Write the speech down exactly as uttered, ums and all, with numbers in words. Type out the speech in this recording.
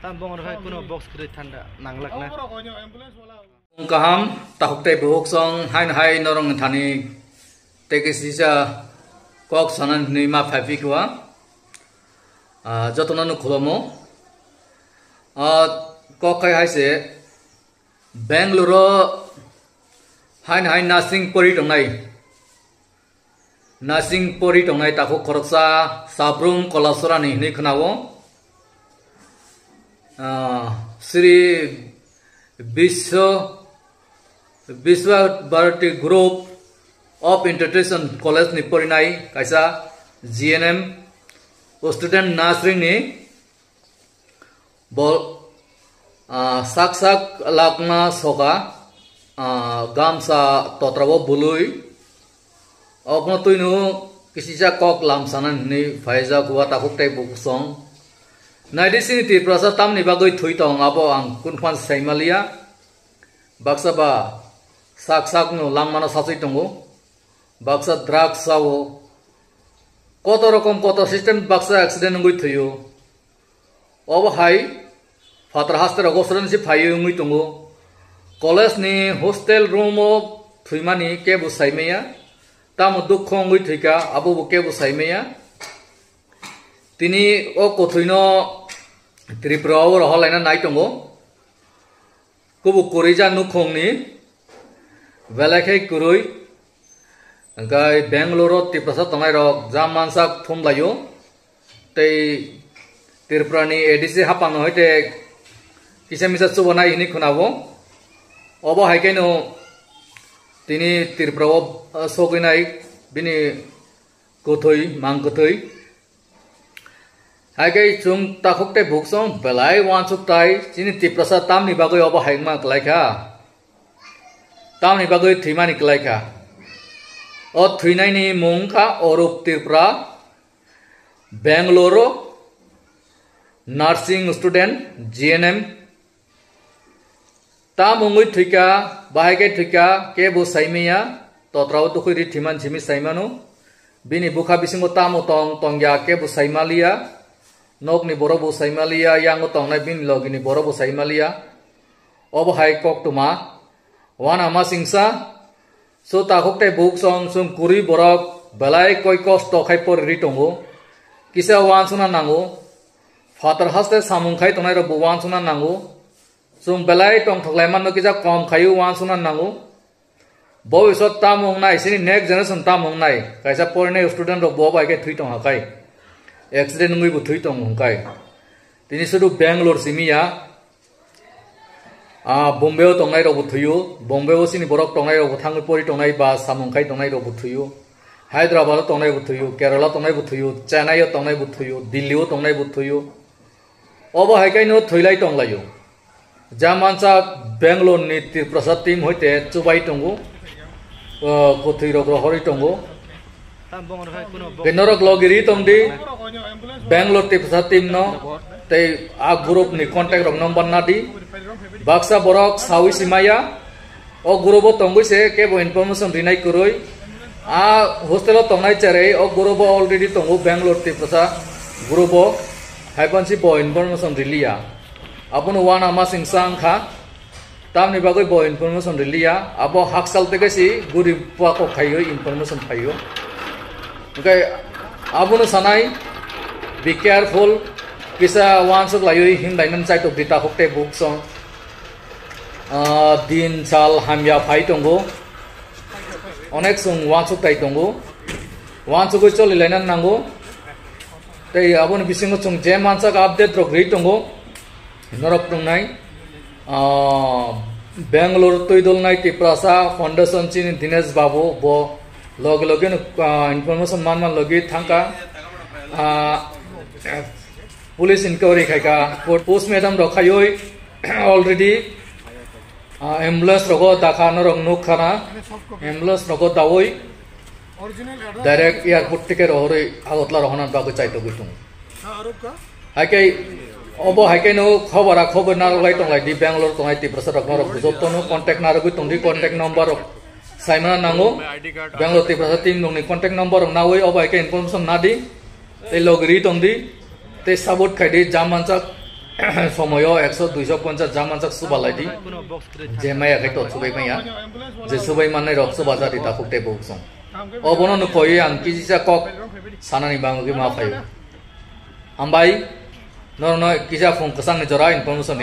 Tam bongor hai kuno box kwrwi thanda nanglak na. Kaham, takhuk tei buhuk song hain hai norong thani tei kisisa kok sanan hinwi ma phai phi kwa. Ah, jotono no khulomo. Ah, kok khai hai se Bangalore o hain hai nursing pori tongnai. Nursing pori tongnai takhuk khoroksa Sabrum Kolasorani hinwi khwnao. Ah, Sri Biswa, Biswa Bharati Group of International College ni porinai kaisa G N M student nursing ni Bo, ah, sak sak lakma soka, ah, gamsa totrabo bului. Okno tuino kisisa kok lamsana hinwi phaijak wa takhuk tei bukusong. Naidi sini Tiprasa tamni bagwi thwi tong abo ang kunphan saimaliya. Baksa ba sak sakno langmano sachwi tongo. Baksa drugs sao. Koto rokom koto system baksa accident wngwi thwio. Obo hai phatar haste rok osran se phaiwi wngwi tongo. College ni hostel room o thwimani kebo saimaya. Tamo dukho wngwi thwika abo bo kebo saimaya. Tini o kothwino Tripura o rohor laina nai tongo. Kubuk kwrwi ja nukhungni belai khe kwrwi. Hwnkhe Bangalore o Tiprasa tongnai rok ja mansak thumlaio. Tei Tripura ni A D C hapang no hai te kisa misa chubanai hinwi khwnabo. Obo hai khe no tini Tripura o, ah, sogwi nai bini kwthwi, mang kwthwi. Hai khe chwng takhuk tei buksong belai uansuk tai chini Tiprasa tamni bagwi obo hai wngma kwlai kha. Tamni bagwi thwimani kwlai kha. O thwinaini mung kha Orup Tripura, Bangalore o nursing student, G N M. Tamo wngwi thwika, bahai khe thwika, kebo saimaya, totrao tukhwi ri thwiman simi saimano. Bini bukha bisingo tamo tong, tongya, kebo saimaliya. Nokni borok bo saimaliya, yango tongnai bini logini borok bo saimaliya. Obo hai koktwma, uanama singsa, so takhuk tei buksong chwng kwrwi borok belai koi kosto khai pori ri tongo. Kisa uansukna nango, phatar haste samung khai tongnai rok bo uansukna nango. Chwng belai tongthok lai mano kisa kom khaio uansukna nango. Bobiswt tamo wngnai, chini next generation tamo wngnai. Kaisa porinai student rok bo bai khe thwi tong hakai. Accident wngwi bo thwi tong hwnkhe. Tini sudu Bangalore simi ya. Ah, Bombay o tongnai rok bo thwio. Bombay o chini borok tongnai rok bo thangwi pori tongnai ba samung khai tongnai rok bo thwio. Hyderabad o tongnai bo thwio, Kerala tongnai bo thwio, Chennai o tongnai bo thwio, Delhi o tongnai bo thwio. Obo hai khe no thwilai tonglaio. Jamansa Bangalore ni Tiprasa team hoite chubai tongo. O, kwthwi rok rohorwi tongo. Tei norok logiri tongdi Bangalore Tiprasa team no. Tei a group ni contact rok number nadi. Baksa borok sawi simaya. O group o tongwi se kebo information rinai kwrwi. A hostel o tongnai cherei o group o already tongo Bangalore Tiprasa group o. Haipansi bo information riliya. Abono uanama singsa wngkha. Tamni bagwi bo information riliya. Abo hakchal teke si guri pua kok khaio information phaio. Hwnkhe abono sanai, be careful, kisa uansuk laiwi himlai nang chaitok di takhuk tei buksong. Ah, din sal hamya phai tongo. Onek chwng uansuk tai tongo. Uansugwi choli laina nango. Tei aboni bisingo chwng je mansak update rok ri tongo. Norok tongnai, ah, Bangalore twi dolnai Tiprasa Foundation chini Dinesh Babu bo loge loge no, ah, information man man logi thangka. Ah, police inquiry khaika, post mortem rok khaioi already, ah, ambulance rogo dakha norok nuk khana, ambulance rogo dawi direct airport ticket rohorwi Agartala rohorna bagwi chaitogwi tongo. Haikhe obo haikhe no khobora khobor narwklai tonglai di Bangalore tongnai Tiprasa rok norok bujok tono contact narwgwi tongdi, contact number rok saimana nango. Bangalore Tiprasa team nokni contact number rok nawi obo haikhe information nadi tei logiri tongdi. Tei support khai di, jam manchak somoyo ekso duiso ponchas jam manchak suba lai di. Je maya khai to subai maya. Je subai mannai rok suba jadi takhuk tei buk song. Obono nukoi ang kisa kok sanani bango ki ma phaio. Hambai, norno kisa phung kwchangni jora information